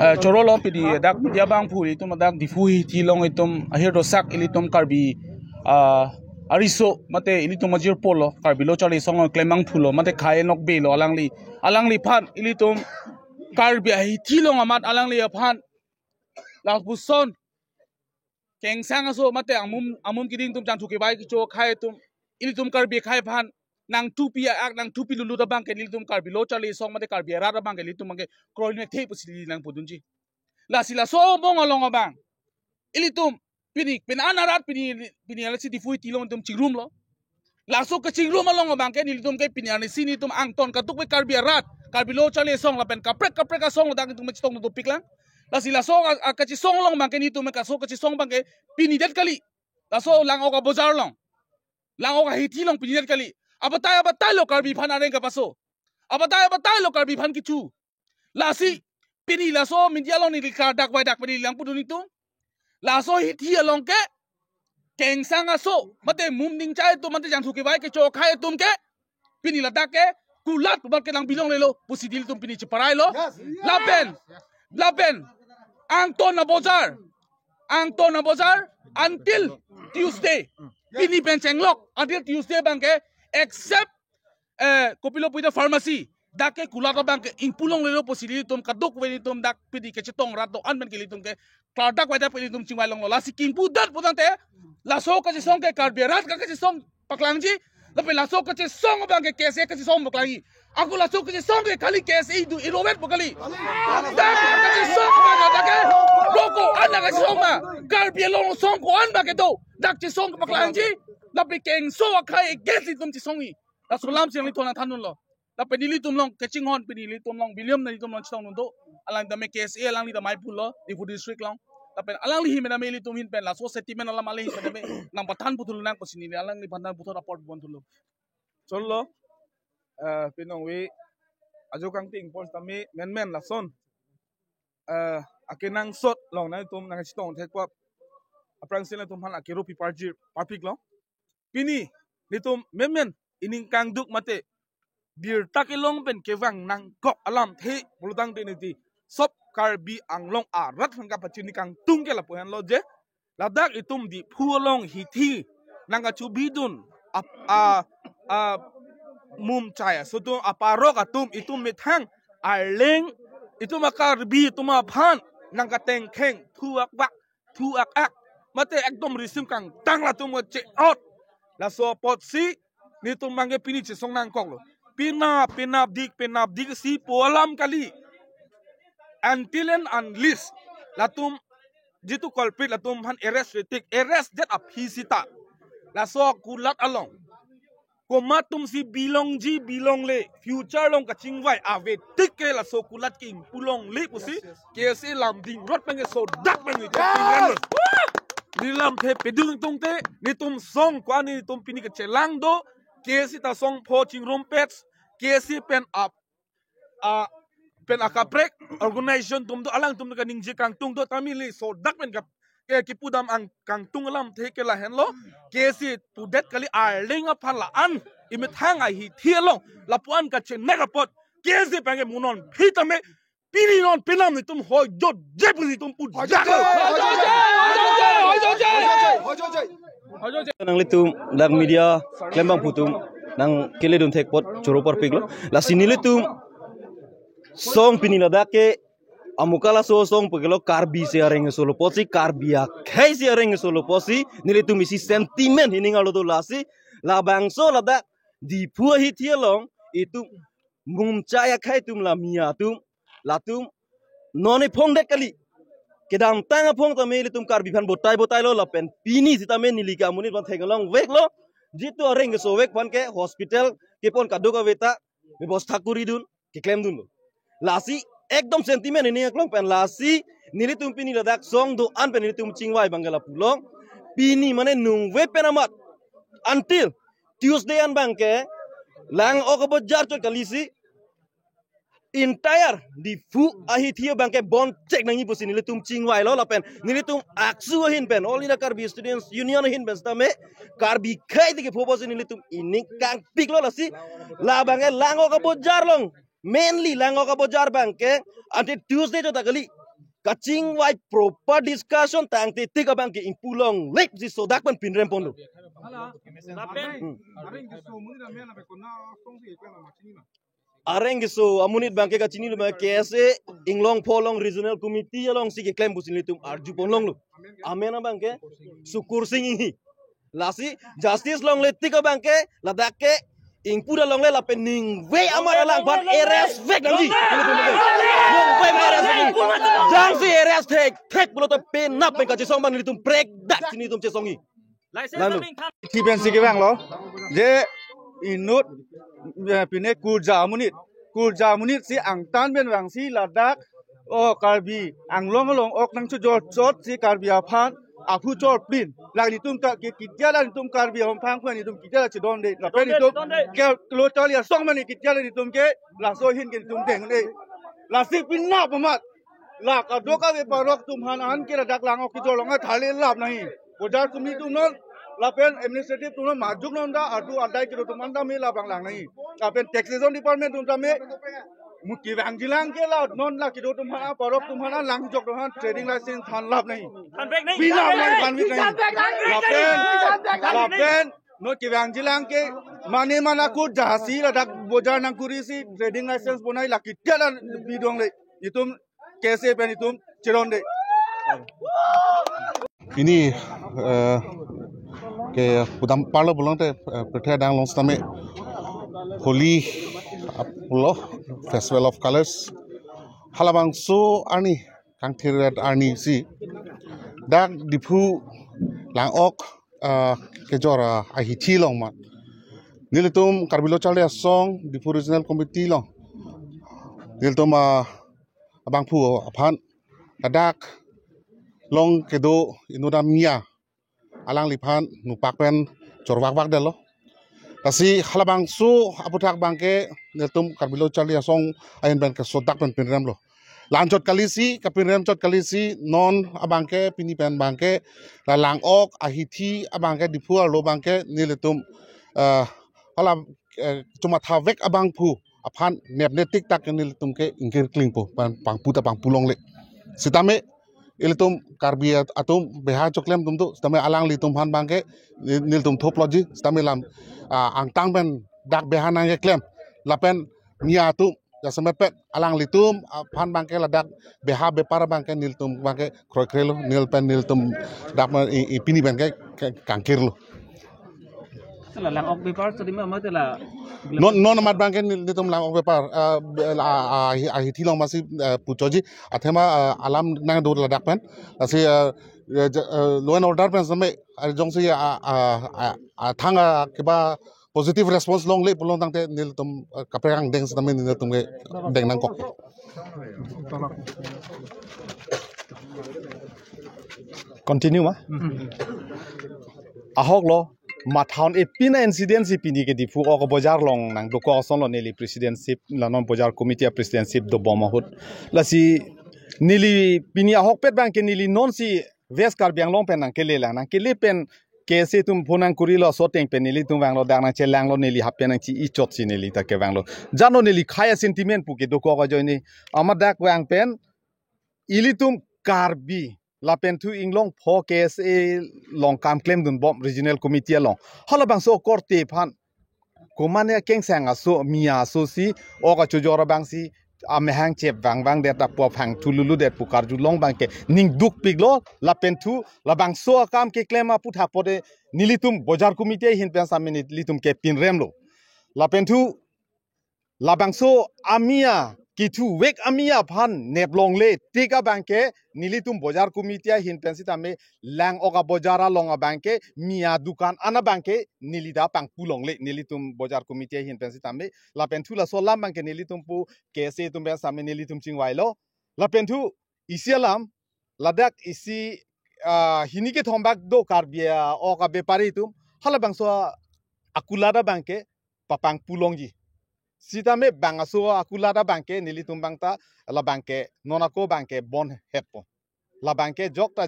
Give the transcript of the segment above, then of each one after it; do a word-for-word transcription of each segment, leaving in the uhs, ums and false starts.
Eh, choro lo pidi dak media abangphu ilitum dak Diphu hithi along itum ahirdosak ilitum Karbi, ah, ariso mate ilitum ajirpo lo, Karbi Lo Charli Asong along klem abangphu lo mate Khei Nokbe lo alangli, alangliphan ilitum Karbi ahithi along amat alangli aphan lapuson kengsang aso mate amun amun keding atum jangthu kevai kecho akhei atum ilitum Karbi akhei aphan nangthupi a-ak nangthupi lutlut abangke ilitum Karbi Lo Charli Asong mate Karbi arat abangke ilitum abangke kroinethe pusi nangpudunji. Lasi laso abang along abang ilitum pini pini an arat pini pini alasi Diphu hithi along itum chingrum lo. Laso kachingrum along abangke nelitum ke pini arnisi nelitum angton kadokave Karbi arat, Karbi Lo Charli Asong lapen kaprek kaprek asong ladak nelitum chetong dopik lang. Lasi laso a, a kachesong along abangke nelitum ke laso kachesong abangke pini det kali. Laso Lang'ok abojar along, Lang'ok ahithi along pini det kali. Abatai abatai lo Karbi aphan areng kapaso. Abatai abatai lo Karbi aphan kecho. Lasi pini laso media along neli klardak vaidak pini nangpudun itum. Laso hithi along ke kengsang aso mate mum ningchai atum mate jangthu kevai kecho akhei atum ke pini ladak ke kulat pu abangke nangbi longlelo pusi nelitum pini cheparai lo. Lapen lapen angton abojar, angton abojar until Tuesday. Pini pen chenglok until Tuesday abangke except eh, kopilo puita pharmacy dak ke kulat abangke ingpu longlelo pusi nelitum kadokave nelitum dak pini kachetong rat do-an pen ke nelitum ke klardak vaidak pen nelitum chingvai longlo. Lasi kingpu det putangte laso kachesong ke Karbi arat ka kachesong paklangji. Lapen laso kachesong abangke K S A kachesong paklangji. Ako laso kachesong ke kali K S A do irovet pu kali. Dak kachesong abangke dak ke lo ko-an kachesong ma, Karbi along song ko-an abangke do. Dak chesong paklangji. Lapen kengso akhei ke nelitum chesongji. Laso alam si nangliphan nangthandunlo. Lapen nelitum along kachinghon pini nelitum along William nelitum along chetongdun do. Alang tame K S A alangli tame pulo Diphu district along. Lapen alangli ahin tame nelitum ahin pen laso sentiment alam alangli ahin tame nangpathan puthulu nang pusi neli alangliphan nangputhot apor bon thulo. Cholo, eh, pinong we ajo kangting pon tame menmen lason, eh, akenangsot along nangtum nangchetong thekpo aphrangsi nangtumphan akero pi parjir parpik lo. Pini nelitum menmen ining kangduk mate birta kelong pen kevang nangkok alamthe pulotangte niti sop Karbi Anglong arat aphan kapachini kangtung ke lapu henlo je ladak itum Diphu along hithi nangkachobidun ap a a mumchai aso atum aparok atum itum methang arleng itum a-Karbi atum aphan nangkatengkheng thu akbak thu ak-ak mate ekdom risim kangtang latum che-ot. Laso apotsi nelitum abangke pini chesong nangkoklo. Penap penapdik penapdik si pu alam kali. Until and unless latum jitu culprit latum aphan arrest retik, arrest det aphi sita laso kulat along komat atum si bi longji bi longle future along kachingvai ave tik ke laso kulat ke ingpu longle pusi K S A lamding rot penge sodak penge tingran. Neli lamthe pedung tungte nelitum song ko-an nelitum pini kachelang do, K S A ta song pho chingrum pets, K S A pen ap a pen akaprek organization atum do alangtum kaningje kangtung do tame neli sodak pen kap ke kipudam ang kangtung alamthe ke lahenlo. K S A pudet kali arleng aphan la-an imethang ahithi along lapu-an kachenek apot K S A abangke mo non phi tame pini non penap nelitum hoi jot je pu nelitum pu jak. Nanglitum dak media klembang putum nangkeledun thek apot choro parpiklo. Lasi nelitum song pini ladak ke amukala so song pekelo Karbi si areng solo apotsi, Karbi akhei si areng solo apotsi nelitum isi sentiment hining arlo do. Lasi labangso ladak Diphu ahithi along itum mumchai akhei atum la mia atum latum non ephong det kali. Kedamtang aphong tame ilitum Karbi aphan botai botailo lapen pini sitame neli ke amonit aphan theklongveklo. Jitu areng kesovek aphan ke hospital kepon kadokave ta bebosta koridun, keklemdunlo. Lasi ekdom sentiment ini aklong pen lasi nelitum pini ladak song do-an pen nelitum chingvai abangke lapulo. Pini mane nungve pen amat until Tuesday an abangke Lang'ok abojar chot kalisi entire Diphu ahithi abangke bon chek nangji pusi nelitum chingvailo lapen nelitum AKSU ahin pen, All India Karbi Students Union ahin pen sitame Karbi akhei tike phopo si nelitum ining kangpiklo. Lasi labangke Lang'ok abojar along, mainly Lang'ok abojar abangke until Tuesday chot ta kali. kachingvai proper discussion tangte tik abang ke ingpu longle pusi sodak pen pinrem ponlo. Lapen Hmm. Areng keso amonit abang ke kachinilo abang ke K S A Inglongpho along regional committee alongsi keklem pusi nelitum arju pon longlo. Amen abang ke Sukur Sing Enghi. Lasi justice longle tik abang ke ladak ke ingpu ta longle lapen ningve amat alang aphan arrest vek nangji. Ningve amat arrest vek nangji. Jongsi arrest thekthek pulote penap pen kachesong abang nelitum prekdak si nelitum chesongji. Lalu. Ithi pensi kevanglo je inut, eh, pine kurja amonit, kurja amonit si angtan pen vangsi ladak, o Karbi Anglong along ok nangchojor chot si Karbi aphan aphu chorplin. Lake nelitum ke, ke, ketia la nelitum Karbi Hongphang pen nelitum ketia la chedonde. Lapen nelitum ke lo chali asong mane ketia la nelitum ke laso ahin ke nelitum dengde. Lasi penap amat la kadokave parok atum aphan an ke ladak lang ok kejor along thale lap nangji. Bojar committee atum non lapen administrative atum non majok non ta adu adai kedo atum an ta me labang lang nangji. Lapen taxation department atum ta me mu kevangjilang ke la non la kedo atum aphan, parok atum aphan, lang jok atum aphan trading license than lap nangji. Than vek nangji. Penap nangji, than vek nangji. Lapen, lapen non kevangjilang ke mane mana ko jasi ladak bojar nangkuri si trading license bonai lake ketia la bidongle. Itum K S A pen itum cheronde. Pini, eh, ke pudam parlo pulote, eh, pirthe adang along setame Holi ap-, pulo, Festival of Colors. Halabangso arni kangthir ret arni si dak Diphu lang ok, eh, kejor, eh, ahithi along ma nelitum Karbi Lo Charli Asong Diphu Regional Committee along nelitum, eh, abangphu aphan ladak along kedo inut amia alangliphan nupak pen chorvakvak detlo. Lasi halabangso aputhak abang ke nelitum Karbi Lo Charli Asong ahin pen ke sodak pen pinremlo. La-an chot kali si, kapinrem chot kali si, non abang ke pini pen abang ke la lang ok ahithi abang ke Diphu arlo abang ke nelitum, eh, hala, eh, chomatha vek abangphu aphan nepne tik tak nelitum ke ingkir klingpo, pang-, pangpu ta pangpu longle. Sitame ilitum Karbi at-, atum beha choklem atum do, sitame alanglitum aphan abang ke nel-, nelitum thoploji, sitame lam, ah, angtan pen dak beha nangkeklem lapen mia atum jasemet pen alanglitum aphan abang ke ladak beha bepar abang ke nelitum abang ke kroikrelo, nel pen nelitum dak ma i, i pini pen ke, ke kangkirlo. Sela lang ok bepar tadi ma mate la. Non, non amat abang ke nel-, nelitum lang ok bepar, eh, be-, la, ah, ahi, ahithi along masi, eh, puchoji, athema, eh, alam nangdo ladak pen. Lasi, eh, eh, ja-, eh, law and order pen same, eh, jongsi, ah, ah, ah, ah, thang, ah, kiba positive response longle pulo tangte nelitum, eh, kaprek angdeng sitame nelitum ke deng nangkok. Continue ma? Ahok lo, mathaun epina incident si pini ke Diphu ok bojar along nangdokok asonlo neli presidentship, la non bojar committee a presidentship dobom ahut. Lasi neli pini ahokpet abang ke neli non si West Karbi Anglong pen nangkelelang, nangkele pen K S A atum phone nangkurilo, so ateng pen nelitum vanglo, dak nangchelanglo, neli hap pen nangchi-i chot si neli ta kevanglo. Jano neli khei a-sentiment pu kedokok ajoine, amat dak vang pen ilitum Karbi lapen thu Inglongpho K S A along kam klemdunbom regional committee along, halabangso akorte aphan komatne kengsang aso, mia aso si ok kachojor abang si amahang chepvangvang det, apo aphang thululu det pu karjulong abang ke ning dukpiklo. Lapen thu labangso akam keklem aputhak pote nelitum bojar committee ahin pen same nelitum ke pinremlo. Lapen thu labangso amia, kethu vek amia aphan nep longle tik abang ke nelitum bojar committee ahin pen sitame lang ok abojar along abang ke mia dukan an abang ke neli ta pangpu longle, nelitum bojar committee ahin pen sitame. Lapen thu laso alam abang ke nelitum pu K S A atum pen same nelitum chingvailo. Lapen thu isi alam, ladak isi, ah, hini kethom bak do Karbi, ah, ok abepari atum, halabangso akulat abang ke papangpu longji. Sitame bang aso akulat abang ke nelitum abang ta, labang ke non ako abang ke bon hetpo. Labang ke jok ta,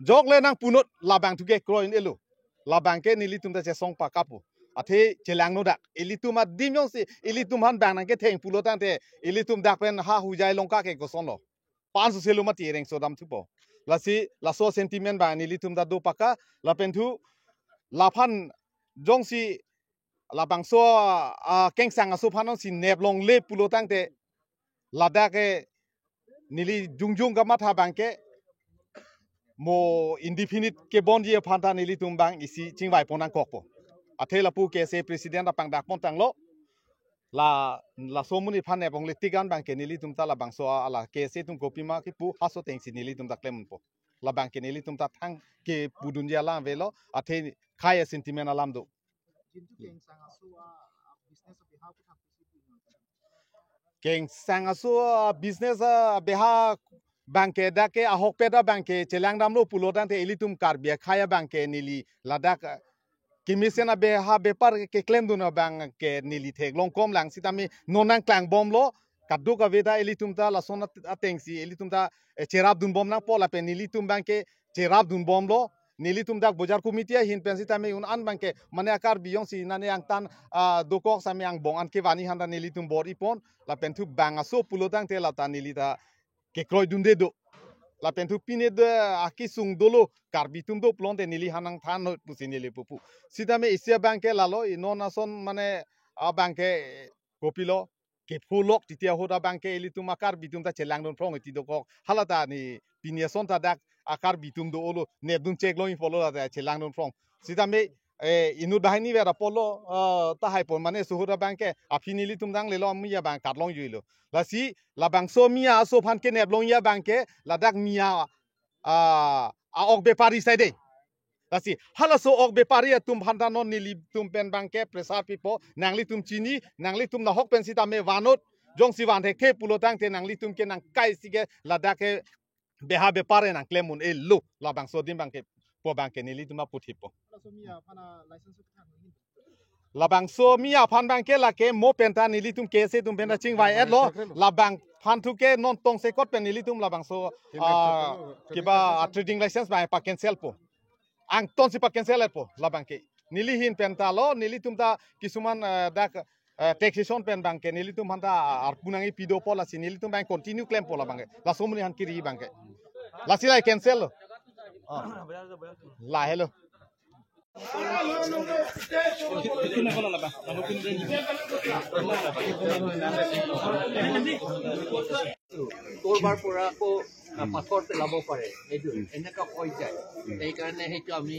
jok le nangpunot, labang thu ke kroi un-elo. Labang ke nelitum ta chesong pakappo. Athe chelangno dak. Ilitum adim jongsi ilitum aphan bang nangketheng pulo tangte, ilitum dak pen ha Hojai Longka ke kosonlo. pan su selu mati ereng so dam thupo. Lasi laso sentiment abang nelitum ta do paka, lapen thu laphan jongsi labangso ah, kengsang aso aphan si neplongle pulo tangte ladak ke neli jongjong kamatha abang ke mo indefinite kebonji aphan ta nelitum abang isi chingvai pon nangkokpo. Athe lapu K S A president apangdak pon tanglo. La laso amonit aphan neplongle tik an abang ke nelitum ta labangso a la K S A atum kopima kipu halaso ateng si nelitum ta klempo. Labang ke nelitum ta thang kepudunji alam avelo, athe khei a-sentiment alam do. Jintu kengsang aso a, a business abeha aphuthak pusi pu non. Kengsang aso a business abeha abang ke dak ke ahokpet abang ke chelang damlo pulo tangte ilitum Karbi akhei abang ke neli ladak ah, kemesen abeha bepar keklemdun abang ke neli theklong komlang sitame non nangklangbomlo, kadokave ta ilitum ta lason at-, ateng si ilitum ta eh, cherapdunbom nangpo lapen nelitum abang ke cherapdunbomlo. Nelitum dak bojar committee ahin pen sitame un-an abang ke mane a-Karbi jongsi nane angtan ah, dokok sitame angbong an kevani aphan ta nelitum bor-ipon lapen thu bang aso pulo tangte lata neli ta kekroidunde do. Lapen thu pine do akesung dolo Karbi atum do pulote neli aphan nangthan noi pusi neli pupo. Sitame isi abang ke lalo i non ason mane abang ke kopilo kepholok titi ahut abang ke ilitum a-Karbi atum ta chelangdun phrong iti dokok. Hala ta ni pini ason ta dak a-Karbi atum do-olo nepdun cheklongji pulo ta chelangdun phrong. Sitame eh, inut banghini vera pulo ah, tahai pon mane suhut abang ke aphi nelitum danglelo miya abang katlongjuilo. Lasi labangso miya aso aphan ke neplongji abang ke ladak miya ah, a-ok bepari side. Lasi halaso ok bepari atum aphan ta non nelitum pen abang ke pressure pipo, nanglitum chini, nanglitum nahok pen sitame vannon, jongsi van thekthe pulo tangte nanglitum ke nangkai si ke ladak ke beha bepar nangklem un-elo, labangso adim abang ke pu abang ke nelitum aputhipo. Laso miya aphan a license aphuthak nangji. Labangso miya aphan abang ke lake mo pen ta nelitum K S A atum pen ta chingvai-etlo, labang aphan thu ke non tongsekot pen nelitum labangso ah, kiba ah, trading license abang pa-cancel po. Angton si pa-cancel-etpo labang ke. Neli ahin pen ta lo, nelitum ta kisuman eh, dak eh, taxation pen abang ke nelitum aphan ta arpu nangkipi dopo lasi nelitum abang continue klempo labang ke. Laso amonit aphan kiri abang ke. Lasi lahai cancel lo. Oh. Lahai lo. ক'ৰবাৰ পৰা আকৌ পাথৰ পেলাব পাৰে, সেইটো এনেকুৱা হৈ যায়। সেইকাৰণে সেইটো আমি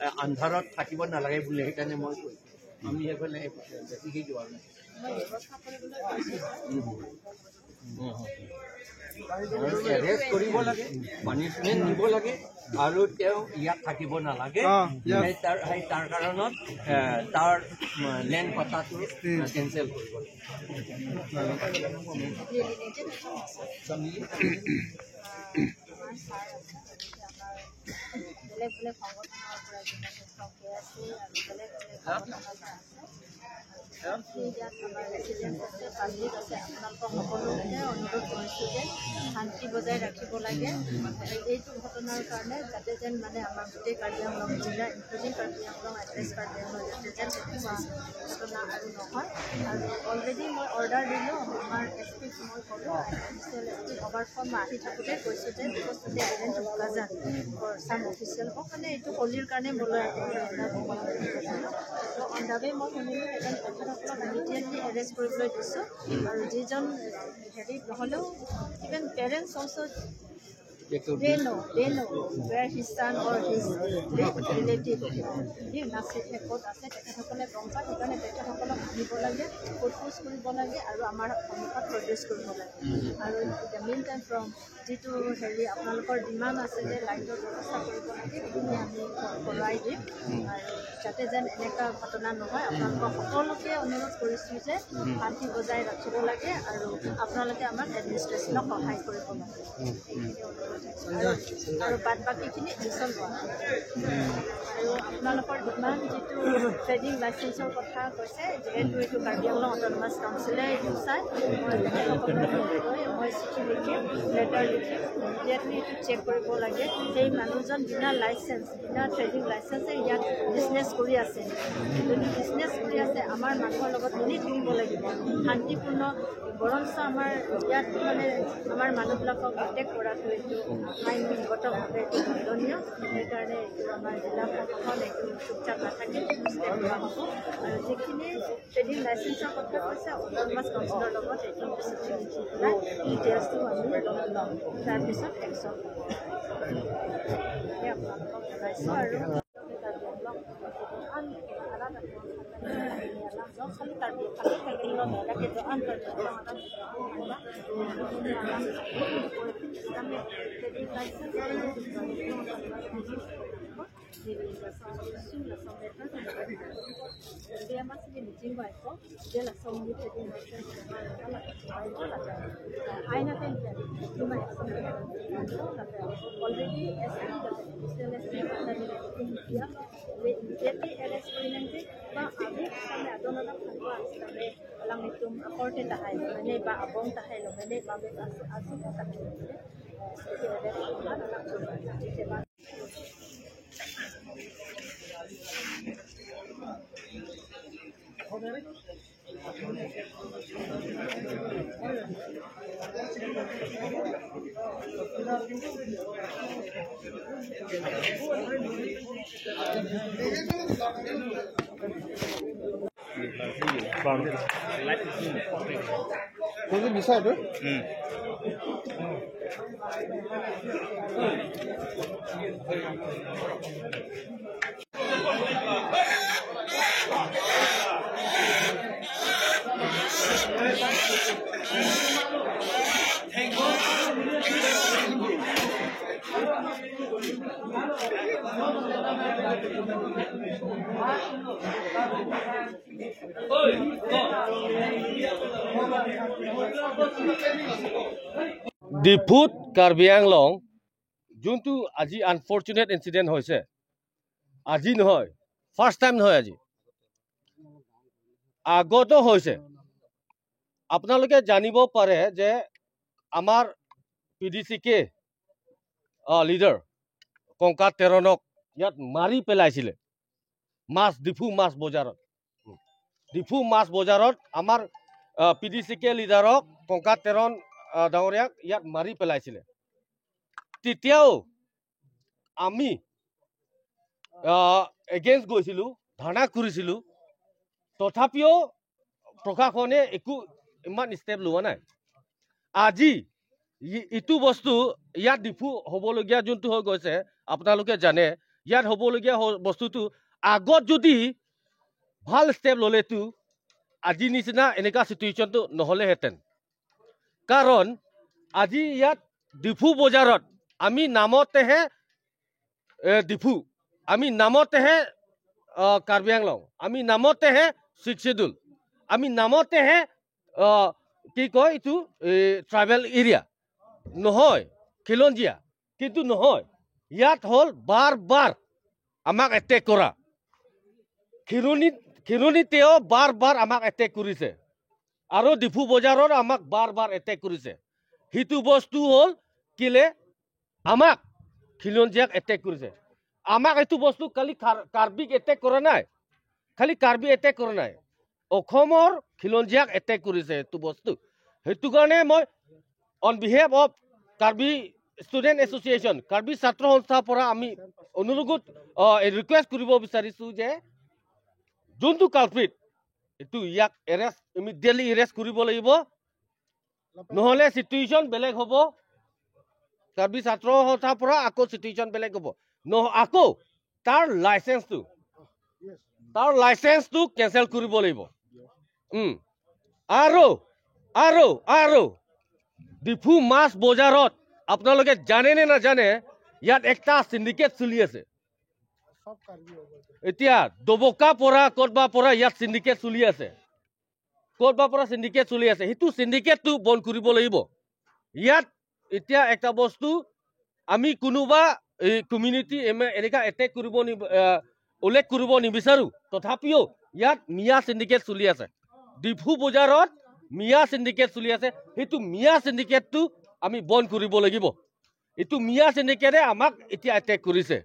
আহ, আন্ধাৰত থাকিব নালাগে বুলি সেইকাৰণে মই কৈছোঁ। আমি সেইফালে বেছিকৈ যোৱা নাই। এৰেষ্ট কৰিব লাগে, পানিচমেণ্ট দিব লাগে আৰু তেওঁ ইয়াত থাকিব নালাগে। অ, য়েছ। সেই তাৰ, সেই তাৰ কাৰণত এ, তাৰ লেণ্ড পট্টাটো কেঞ্চেল কৰিব লাগে। আমাৰ ছাৰ আছে, আমাৰ বেলেগ বেলেগ সংগঠনৰ পৰা যিমান সংখ্যা আছে আৰু বেলেগ বেলেগ সংগঠনৰ পৰা আছে। আৰু ইয়াত আমাৰ ৰেচিডেণ্ট আছে, পাব্লিক আছে, আপোনালোকক সকলোকে অনুৰোধ কৰিছোঁ যে শান্তি বজাই ৰাখিব লাগে। এইটো ঘটনাৰ কাৰণে যাতে যেন মানে আমাৰ গোটেই কাৰ্বি আংলং জিলা, ইনক্লুডিং কাৰ্বি আংলং, এড্ৰেছ কাৰ্বি আংলং, যাতে যেন তেনেকুৱা ঘটনা আৰু নহয়। আৰু অলৰেডি মই অৰ্ডাৰ দিলোঁ, আমাৰ এছ পিক মই ক'লোঁ, additional S P over form আহি থাকোঁতে কৈছোঁ যে because today I went to Bokajan for some official work, মানে এইটো হোলীৰ কাৰণে বোলে। তো অন দ্য ৱে মই শুনিলোঁ এজন তেখেতসকলক ইমিডিয়েটলি এৰেষ্ট কৰিবলৈ দিছোঁ। আৰু যিজন হেৰি নহ'লেও even parents also' they know, they know where his son or his late relative live, আছে, ক'ত আছে, তেখেতসকলে গম পায়। সেইকাৰণে তেখেতসকলক আনিব লাগে, সোধ পোছ কৰিব লাগে আৰু আমাৰ সন্মুখত প্ৰডিউচ কৰিব লাগে। আৰু in the meantime from যিটো হেৰি আপোনালোকৰ ডিমাণ্ড আছে যে লাইটৰ ব্যৱস্থা কৰিব লাগে, সেইখিনি আমি কৰাই দিম। আৰু যাতে যেন এনেকুৱা ঘটনা নহয়, আপোনালোকক সকলোকে অনুৰোধ কৰিছোঁ যে শান্তি বজাই ৰাখিব লাগে আৰু আপোনালোকে আমাক এডমিনিষ্ট্ৰেশ্যনক সহায় কৰিব লাগে। আৰু, আৰু বাদ বাকীখিনি এংচন লোৱা হ'ব। আপোনালোকৰ ডিমাণ্ড যিটো ট্ৰেডিং লাইচেন্সৰ কথা কৈছে, যিহেতু এইটো কাৰ্বি আংলং অট'নমাছ কাউন্সিলে এইটো চাই, মই তেখেতসকলক মই চিঠি লিখিম, লেটাৰ লিখিম, ইমিডিয়েটলি এইটো চেক কৰিব লাগে। সেই মানুহজন বিনা লাইচেন্স, বিনা ট্ৰেডিং লাইচেন্সে ইয়াত বিজনেছ কৰি আছে। যদি বিজনেছ কৰি আছে, আমাৰ মানুহৰ লগত মিলি থাকিব লাগিব। শান্তিপূৰ্ণ, বৰঞ্চ আমাৰ ইয়াত মানে আমাৰ মানুহবিলাকক এটেক কৰাটো এইটো আইনগতভাৱে এইটো দণ্ডনীয়। সেইকাৰণে এইটো আমাৰ জিলা প্ৰশাসন এইটো চুপচাপ নাথাকে, ষ্টেপ লোৱা হ'ব। আৰু যিখিনি ট্ৰেডিং লাইচেন্সৰ কথা কৈছে, অট'নমাছ কাউন্সিলৰ লগত এইটো ডিটেইলছটো আমি ল'ম। তাৰপিছত একশ্যন হ'ব। এই আপোনালোকক জনাইছোঁ আৰু। Already S P, additional S P, immediately arrest কৰি lang itum akorte tahai, mane ba abong tahai lo, mane ba be asu, asu tahai lo, mane, eh, arrest ডিফুত কাৰ্বি আংলং যোনটো আজি আনফৰ্চুনেট ইনচিডেণ্ট হৈছে, আজি নহয়, ফাৰ্ষ্ট টাইম নহয়, আজি আগতো হৈছে। আপোনালোকে জানিব পাৰে যে আমাৰ পি ডি চি কে, আহ, লিডাৰ কংকা তেৰণক ইয়াত মাৰি পেলাইছিলে, মাছ, ডিফু মাছ বজাৰত। ডিফু মাছ বজাৰত আমাৰ, আহ, পি ডি চি কে লিডাৰক, কংকা তেৰণ, আহ, ডাঙৰীয়াক ইয়াত মাৰি পেলাইছিলে। তেতিয়াও আমি, আহ, এগেইনষ্ট গৈছিলো, ধৰ্ণা কৰিছিলো, তথাপিও প্ৰশাসনে একো ইমান ষ্টেপ লোৱা নাই। আজি ই-, ইটো বস্তু ইয়াত ডিফু হ'বলগীয়া যোনটো হৈ গৈছে, আপোনালোকে জানে, ইয়াত হ'বলগীয়া হ-, বস্তুটো আগত যদি ভাল ষ্টেপ ল'লেতো আজি নিচিনা এনেকা চিটুৱেশ্যনটো নহ'লেহেঁতেন। কাৰণ আজি ইয়াত ডিফু বজাৰত আমি নামতেহে, এ, ডিফু, আমি নামতেহে, আহ, কাৰ্বি আংলং, আমি নামতেহে ছিক্স শ্বিডিউল, আমি নামতেহে, আহ, কি কয় এইটো, এই ট্ৰাইবেল এৰিয়া নহয়, খিলঞ্জীয়া, কিন্তু নহয়। ইয়াত হ'ল বাৰ বাৰ আমাক এটেক কৰা। খিৰণি, খিৰণিতেও বাৰ বাৰ আমাক এটেক কৰিছে আৰু ডিফু বজাৰত আমাক বাৰ বাৰ এটেক কৰিছে। সেইটো বস্তু হ'ল কেলে আমাক খিলঞ্জীয়াক এটেক কৰিছে। আমাক এইটো বস্তু খালি খাৰ-, কাৰ্বিক এটেক কৰা নাই, খালি কাৰ্বি এটেক কৰা নাই, অসমৰ খিলঞ্জীয়াক এটেক কৰিছে এইটো বস্তু। সেইটো কাৰণে মই on behalf of Karbi student association, Karbi ছাত্ৰ সন্থাৰ পৰা আমি অনুৰোধ, আহ, ৰিকুৱেষ্ট কৰিব বিচাৰিছো যে যোনটো কালপ্ৰিট, এইটো ইয়াক এৰেষ্ট, ইমিডিয়েটলি এৰেষ্ট কৰিব লাগিব, নহ'লে চিটুৱেশ্যন বেলেগ হ'ব। কাৰ্বি ছাত্ৰ সন্থাৰ পৰা আকৌ চিটুৱেশ্যন বেলেগ হ'ব। নহ-, আকৌ তাৰ লাইচেন্সটো, তাৰ লাইচেন্সটো কেঞ্চেল কৰিব লাগিব। উম। আৰু, আৰু, আৰু ডিফু মাছ বজাৰত আপোনালোকে জানে নে নাজানে, ইয়াত একটা চিণ্ডিকেট চলি আছে। এতিয়া ডবকা পৰা, ক'তবা পৰা ইয়াত চিণ্ডিকেট চলি আছে, ক'তবা পৰা চিণ্ডিকেট চলি আছে। সেইটো চিণ্ডিকেটটো বন্ধ কৰিব লাগিব। ইয়াত এতিয়া একটা বস্তু, আমি কোনোবা এই কমিউনিটি এম-, এনেকা এটেক কৰিব নি-, আহ, উল্লেখ কৰিব নিবিচাৰো, তথাপিও ইয়াত মিয়া চিণ্ডিকেট চলি আছে। ডিফু বজাৰত মিয়া চিণ্ডিকেট চলি আছে। সেইটো মিয়া চিণ্ডিকেটটো আমি বন্ধ কৰিব লাগিব। এইটো মিয়া চিণ্ডিকেটে আমাক এতিয়া এটেক কৰিছে।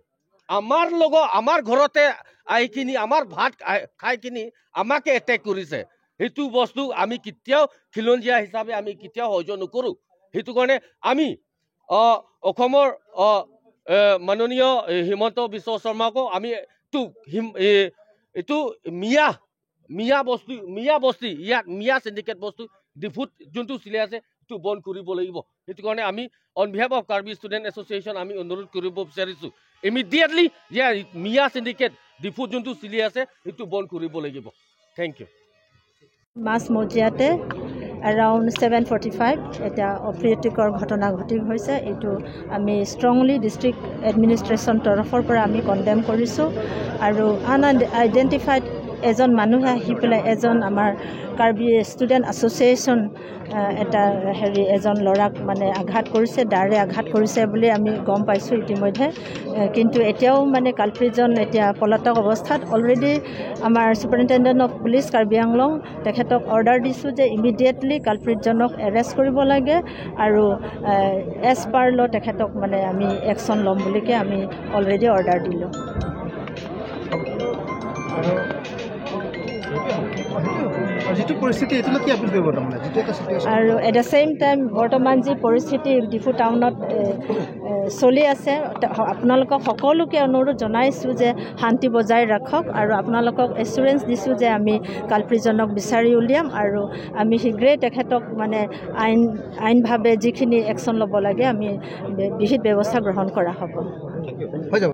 আমাৰ লগৰ, আমাৰ ঘৰতে আহি কিনি, আমাৰ ভাত খাই, খাই কিনি আমাকে এটেক কৰিছে। সেইটো বস্তু আমি কেতিয়াও খিলঞ্জীয়া হিচাপে আমি কেতিয়াও সহ্য নকৰো। সেইটো কাৰণে আমি, আহ, অসমৰ, আহ, এ, মাননীয়, এ, হিমন্ত বিশ্ব শৰ্মাকো আমি এইটো হিম-, এ, এইটো মিয়া, মিয়া বস্তি, মিয়া বস্তি, ইয়াত মিয়া চিণ্ডিকেট বস্তু ডিফুত যোনটো চলি আছে, সেইটো বন্ধ কৰিব লাগিব। সেইটো কাৰণে আমি on behalf of Karbi Student Association আমি অনুৰোধ কৰিব বিচাৰিছো, ইমিডিয়েটলি যে মিয়া চিণ্ডিকেট ডিফুত যোনটো চলি আছে, সেইটো বন্ধ কৰিব লাগিব। Thank you. মাজ মজিয়াতে এৰাউণ্ড ছেভেন ফৰ্টি ফাইভ এতিয়া অপ্ৰীতিকৰ ঘটনা ঘটি হৈছে। এইটো আমি ষ্ট্ৰংলি ডিষ্ট্ৰিক্ট এডমিনিষ্ট্ৰেশ্যন তৰফৰ পৰা আমি কণ্ডেম কৰিছোঁ। আৰু আন আইডেণ্টিফাইড এজন মানুহে আহি পেলাই এজন আমাৰ কাৰ্বি ষ্টুডেণ্ট এছ'চিয়েশ্যন, আহ, এটা হেৰি এজন ল'ৰাক মানে আঘাত কৰিছে, দাৰে আঘাত কৰিছে বুলি আমি গম পাইছোঁ ইতিমধ্যে। আহ, কিন্তু এতিয়াও মানে কালপ্ৰিটজন এতিয়া পলাতক অৱস্থাত। অলৰেডি আমাৰ চুপাৰিনটেণ্ডেণ্ট অফ পুলিচ কাৰ্বি আংলং তেখেতক অৰ্ডাৰ দিছোঁ যে ইমিডিয়েটলি কালপ্ৰিটজনক এৰেষ্ট কৰিব লাগে আৰু, আহ, এজ পাৰ ল তেখেতক মানে আমি একশ্যন ল'ম বুলিকে আমি অলৰেডি অৰ্ডাৰ দিলোঁ। আৰু যিটো পৰিস্থিতি, এইটোলৈ কি আপিল কৰিব তাৰমানে, যিটো এটা চিটুৱেশ্যন? আৰু এট দ্য ছেইম টাইম বৰ্তমান যি পৰিস্থিতি ডিফু টাউনত, এ, এ, চলি আছে, তে-, আপোনালোকক সকলোকে অনুৰোধ জনাইছোঁ যে শান্তি বজাই ৰাখক আৰু আপোনালোকক এচুৰেঞ্চ দিছোঁ যে আমি কালপ্ৰিটজনক বিচাৰি উলিয়াম আৰু আমি শীঘ্ৰেই তেখেতক মানে আইন, আইনভাৱে যিখিনি একশ্যন ল'ব লাগে আমি বে-, বিহিত ব্যৱস্থা গ্ৰহণ কৰা হ'ব। হৈ যাব।